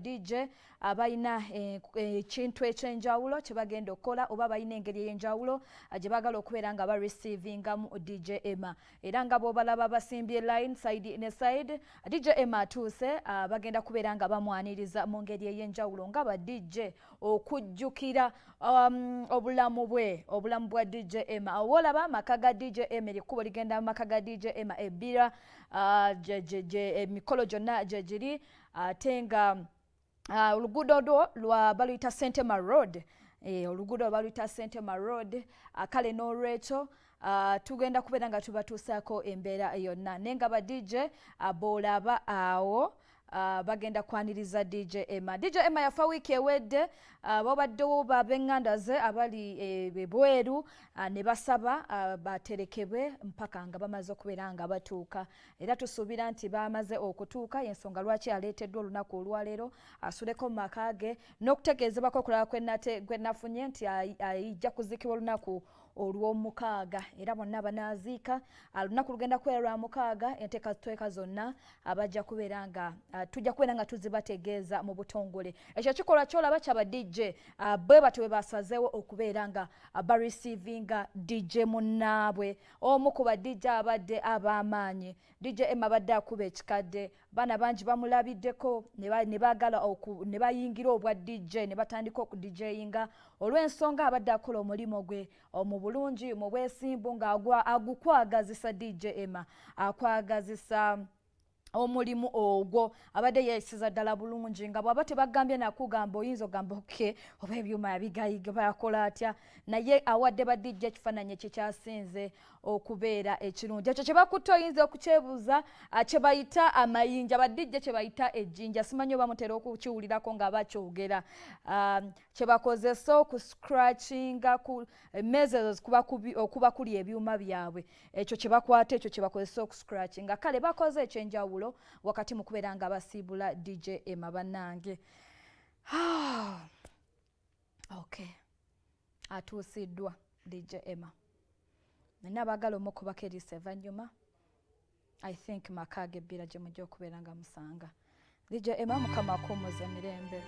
DJ abalina ekintu ekyenjawulo kye bagenda okukola oba balina engeri ey'enjawulo gye baagala okubeera nga bareceivingamu DJ Emma. Era nga bw'obalaba basimbye line side ne side, DJ Emma atuuse, bagenda kubeera nga bamwaniriza mu ngeri ey'enjawulo nga ba DJ okujjukira obulamu bwe, obulamu bwa DJ Emma. Awo olaba amaka ga DJ Emma, erikkubo ligenda mu maka ga DJ Emma ebbira, emikolo gyonna gye giri, ate nga oluguudo lwo lwa baluyita Sentema Road. Oluguudo baluyita Sentema Road. Kale n'olwekyo tugenda kubeera nga tubatuusaako embeera yonna, naye nga ba DJ boolaba awo bagenda kwaniriza DJ Emma. DJ Emma yafa wiiki ewedde. Babaddewo bab'eŋŋanda ze abali ebweru ne basaba baterekebwe mpaka nga bamaze okubeera nga batuuka, era tusuubira nti bamaze okutuuka, y'ensonga lwaki aleeteddwa olunaku olwaleero asuleko mu maka ge. N'okutegeezebwako okulala kwe nafunye nti ajja kuziikibwa olunaku olw'omukaaga, era bonna banaaziika lunaku lugenda kubeera lwa mukaaga. Enteekateeka zonna abajja kubeera nga tujja kubeera nga tuzibategeeza mu butongole. Ekyo kikolwa kyolaba kyaba DJ bwe batyo bwe basazeewo okubeera nga bareceivinga DJ munnaabwe, omu ku ba DJ abadde ab'amaanyi. DJ Emma abadde akuba ekikadde, baana bangi bamulabiddeko ne baagala ne bayingira obwa DJ ne batandika okudijeyinga olw'ensonga abadde akola omulimu gwe mu bulungi, mu bwesimbu, ng'agwa agukwagazisa. DJ Emma akwagazisa omulimu ogwo, abadde yeesiza ddala bulungi, nga bw'aba tebagambye nakugamba oyinza ogamba oke oba ebyuma yabigayiga bayakola atya, naye awadde ba DJ ekifaananyi ekikyasinze okubeera ekirungi. Ekyo kye bakutte oyinza okukyebuuza, kye bayita amayinja, ba DJ kye bayita ejjinja, simanyi oba mutera okukiwulirako nga bakyogera, kye bakozesa okuscratchinga ku emmeeza ezo okuba kuli ebyuma byabwe, ekyo kye bakwata, ekyo kye bakozesa okuscratchinga. Kale bakoze ekyenjawulo wakati mu kubeera nga basiibula DJ Emma bannange. Okay, atuusiddwa DJ Emma, nina abaagala omukubako eriiso evannyuma. I think maka gebbira gye mujja okubeera nga musanga DJ Emma. Mukama akuumuza emirembe.